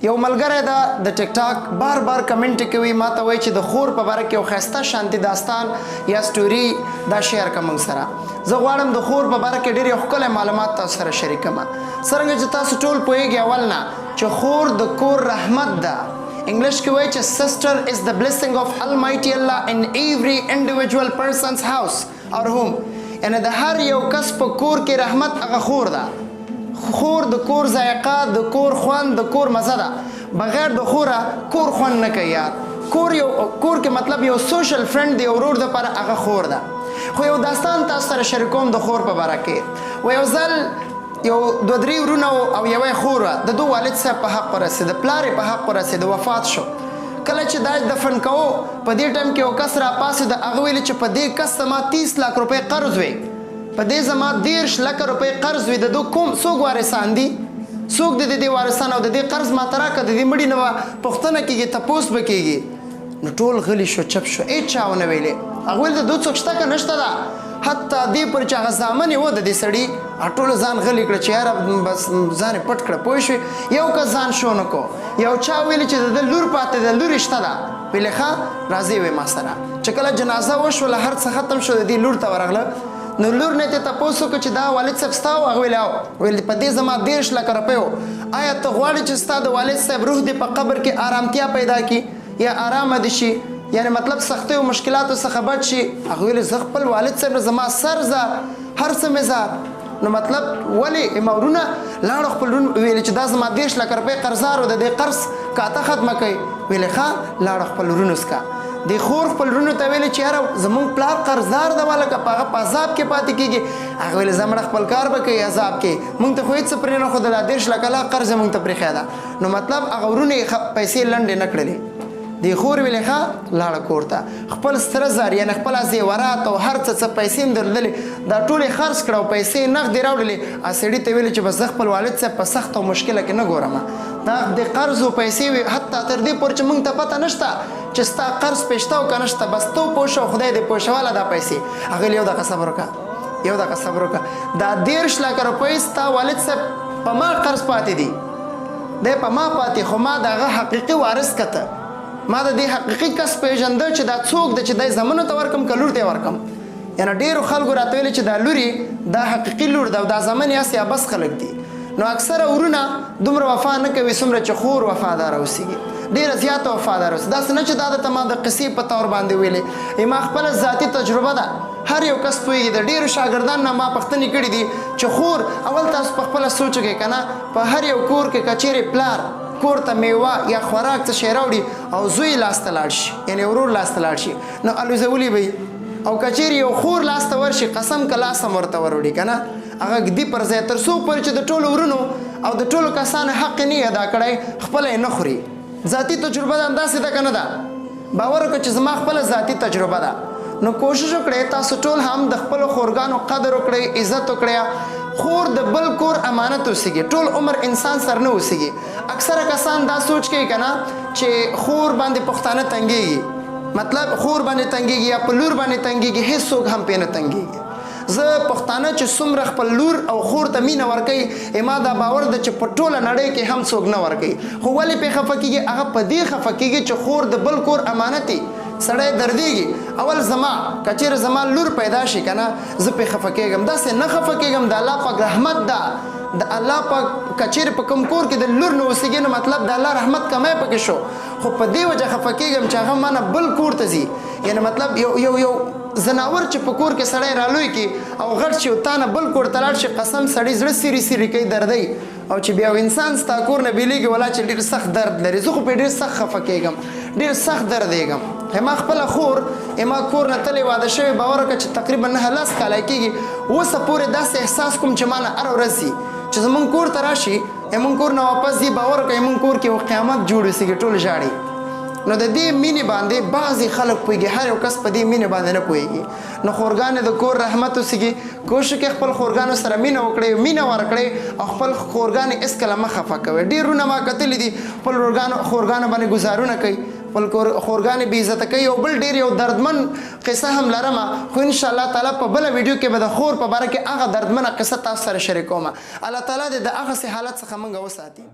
یو ملګری ده د ټیک ټاک بار بار کمنټ کوي، ماته وایي چې د خور په باره کې یو ښایسته شانتي داستان یا سټوري دا شیر که موږ سره. زه غواړم د خور په باره کې ډېر یو ښکلی معلومات تاسو سره شریک کړم. څرنګه چې تاسو ټول پوهېږئ اول نه چې خور د کور رحمت ده. انګلیش کې وایي چې sister is the blessing of Almighty Allah in every individual person's house or home، یعنی د هر یو کس په کور کې رحمت هغه خور ده. خور د کور ذایقه، د کور خوند، د کور مزه ده. بغیر د خوره کور خوند نه کوي یار. کور یو کور کې مطلب یو social friend دی، ورور د پاره هغه خور ده. خو یو داستان تاسو سره شریکوم د خور په باره کې. و یو ځل یو دوه درې ورونه او یوه خور وه. د دوه والد صاحب په حق ورسېده، پلار یې په حق ورسېده، وفات شو. کله چې دا دفن کوو، په دې ټایم کې یو کس راپاڅېده. هغه ویل چې په دې کس زما 30 لاک روپۍ قرض وې، په دې زما 30 لکه روپۍ قرض وي. د دوه کوم څوک وارثان دي؟ څوک د دې وارثان؟ او د دې قرض ما ته راکړه، د دې مړي نه به پوښتنه کېږي، تپوس به کېږي. نو ټول غلي شو، چپ شو، هېچا ونه ویلې. هغه ویل د دوی څوک شته که نشته ده؟ حتی دې پر چې هغه زامن یې و د دې سړي، هغه ټولو ځان غلي کړه چې یاره بس ځان یې پټ کړه، پوه شوې؟ یو کس ځان شو نه کو. یو چا ویلي چې د ده لور پاتې ده، لور یې شته ده. ویلې ښه راځې وې ما سره. چې کله جنازه وشوله، هر څه ختم شو، د دې لور ته ورغله. نو لور نه ته تپوس وکړ چې دا والد صاحب ستا و؟ هغه ویل او. ویل په دې زما 30 لکه روپۍ و. آیا ته غواړې چې ستا د والد صاحب روح دې په قبر کې آرامتیا پیدا کړي یا آرامه دې شي، یعنی مطلب سختۍ او مشکلاتو څخه بچ شي؟ هغه ویل زه خپل والد صاحب نه زما سر ځار، هر څه مې ځار. نو مطلب ولې ما ورونه لاړو خپل ورون ویل چې دا زما 30 لکه روپۍ قرضدار و، د دې قرض کاته ختمه کړئ. ویلې ښه، لاړه خپل ورونو څخه. د خور خپل ورونو ته ویل چې یاره زمونږ پلار قرضدار ده، ولکه په هغه په عذاب کې پاتې کېږي. هغه ویل زمړه خپل کار به کوي عذاب کې، مونږ ته خو هېڅ پرې نه ښودل، دا 30 لکه لا قرض یې مونږ ته پرېښی ده. نو مطلب هغه ورونه یې پیسې لنډې نه کړلې. د خور ویلې ښه، لاړه کور ته، خپل سره زر یعنی خپل زیورات او هر څه څه پیسې هم درلودلې، دا ټولې خرڅ کړه او پیسې نغدې راوړلې. هغه سړي ته ویلې چې بس زه خپل والد صاحب په سخت او مشکله کې نه ګورم. دا د قرض او پیسې وې، حتی تر دې پورې چې مونږ ته پته نشته چې ستا قرض پې شته او که نشته، بس ته پوه شه او خدای دې پوه شه. واله دا پیسې. هغه یو دقیقه صبر وکړه، یو دقیقه صبر وکړه. دا 30 لکه روپۍ ستا والد صاحب په ما قرض پاتې دي، دی په ما پاتې، خو ما د هغه حقیقي وارث کته، ما د دې حقیقي کس پېژنده چې دا څوک دی چې دی زمنو ته ورکم که لور ته یې ورکم. یعنی ډېرو خلکو راته ویلي چې دا لور یې دا حقیقي لور ده او دا زمن یې هسې عبث خلک دي. نو اکثره ورونه دومره وفا نه کوي څومره چې خور وفاداره اوسېږي، ډېره زیاته وفاداره اوسي. داسې نه چې دا درته ما د قصې په طور باندې ویلې، ما خپله ذاتي تجربه ده. هر یو کس پوهېږي، د ډېرو شاګردانو نه ما پوښتنې کړي دي چې خور اول تاسو په خپله سوچ وکړئ که نه، په هر یو کور کې که چېرې پلار کور ته میوه یا خوراک څه شی راوړي او زوی لاس ته لاړ شي، یعنی ورور لاس ته لاړ شي، نو الوزولي به وي. او که چېرې یو خور لاس ته ورشي، قسم که لاس هم ورته وروړي که نه، هغه ږدي پر ځای، تر څو پورې چې د ټولو ورونو او د ټولو کسانو حق یې نه ادا کړی، خپله یې نه خوري. ذاتي تجربه ده، همداسې ده که نه ده؟ باور وکړه چې زما خپله ذاتي تجربه ده. نو کوشش وکړئ تاسو ټول هم د خپلو خورګانو قدر وکړئ، عزت وکړئ. خور د بل کور امانت اوسېږي، ټول عمر انسان سره نه اوسېږي. اکثره کسان دا سوچ کوي که نه چې خور باندې پښتانه تنګېږي، مطلب خور باندې تنګېږي یا په لور باندې تنګېږي، هېڅوک هم پرې نه تنګېږي. زه پښتانه چې څومره خپل لور او خور ته مینه ورکوي، ما دا باور ده چې په ټوله نړۍ کې هم څوک نه ورکوي. خو ولې پرې خفه کېږي؟ هغه په دې خفه کېږي چې خور د بل کور امانت وي، سړی دردېږي. اول زما که چېرې زما لور پیدا شي که نه، زه پرې خفه کېږم، داسې نه خفه کېږم. د الله پاک رحمت ده، د الله پاک که چېرې په کوم کور کې د لور نه اوسېږي، نو مطلب د الله رحمت کمی پکې شو. خو په دې وجه خفه کېږم چې هغه ما نه بل کور ته ځي، یعنی مطلب یو یو یو ځناور چې په کور کې سړی رالوی کړي او غټ شي او تا نه بل کور ته لاړ شي، قسم سړی زړه سیري سیري کوي، دردوي. او چې بیا انسان ستا کور نه بېلېږي، ولا چې ډېر سخت درد لري. زه خو پرې ډېر سخت خفه کېږم، ډېر سخت دردېږم. ما خپله خور ما کور نه تلې واده شوې، باور وکړه چې تقریبا 9 لس کاله کېږي، اوسه پورې داسې احساس کوم چې ما نه هره ورځ ځي. چې زمونږ کور ته راشي، مونږ کور نه واپس ځي، باور وکړه مونږ کور کې یو قیامت جوړ اوسېږي، ټول ژاړي. نو د دې مینې باندې بعضې خلک پوهېږي، هر یو کس په دې مینې باندې نه پوهېږي. نو خورګانې د کور رحمت اوسېږي. کوشش وکړئ خپل خورګانو سره مینه وکړئ، مینه ورکړئ او خپل خورګانې هېڅکله مه خفه کوئ. ډېر وروڼه ما کتلي دي خپل خورګانو باندې ګزارونه کوي، خپل خورګانې بې عزته کوي. او بل ډېر یو دردمن قصه هم لرم، خو ان شاء الله تعالی په بله ویډیو کې به د خور په باره کې هغه دردمنه قصه تاسو سره شریکوم. الله تعالی دې د هغسې حالت څخه موږ وساتي.